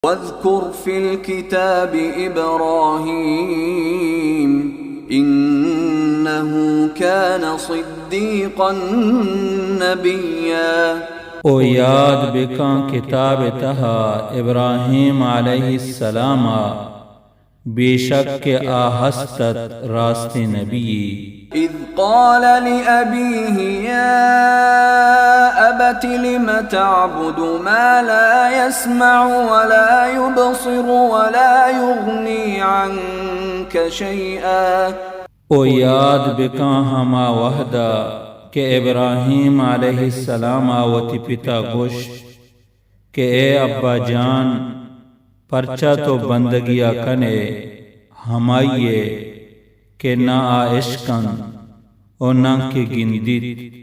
واذكر في الكتاب إبراهيم إنه كان صديقا نبيا۔ او یاد بکن کتاب تہا ابراہیم علیہ السلام ءَ، بے شک کہ آ ہست ات راستیں نبی یے۔ إذ قال لأبيه يا أبت لم تعبد ما لا يسمع ولا يبصر ولا يغني عنك شيئا۔ او یاد بکن ہما وہدا کہ ابراہیم علیہ السلام ءَ وتی پتا گوشت کہ اے ابا جان، پرچا تو بندگی ءَ کن ئے ہمائی ءِ کہ نہ آ اشکنت ءُ نہ کہ گندیت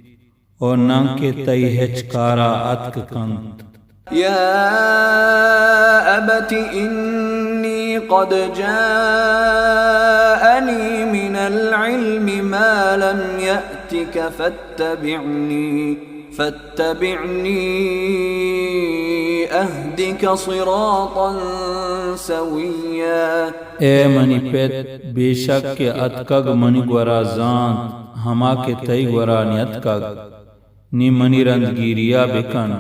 ءُ نہ کہ تئی ہچ کار ءَ اتک کنت؟ يا أبت إني قد جاءني من العلم ما لم يأتك فاتبعني، فاتبعني أهدك صراطا سويا۔ اے منی پت، بے شک کہ اتکگ منی گورا زانت، ہما کہ تئی گورا نیتکگ، نی منی رندگیریا بکن،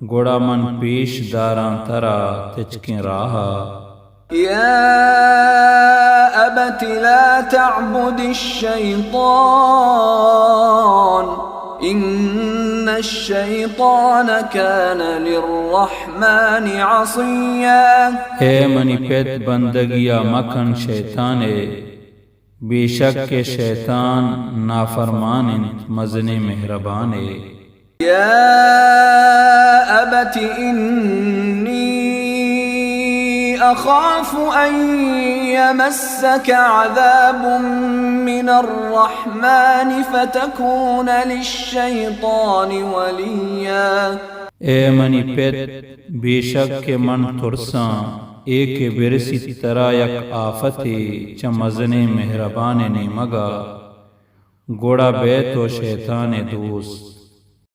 گڑا من پیش داراں ترا تچکیں راہا۔ يا أبت لا تعبد الشيطان إن الشيطان كان للرحمن عصيا۔ اے منی پت، بندگیا مکن شیطان ءِ، بے شک کہ شیطان نافرمان انت مزنیں مہربان ءِ۔ يا أبت إني أخاف أن يمسك عذاب من الرحمن فتكون للشيطان وليا۔ اے منی پت، بے شک کہ من ترساں اے کہ برسیت ترا یک آفتے چہ مزنیں مہربان ءِ نیمگا، گڑا بئے تو شیطان ءِ دوست۔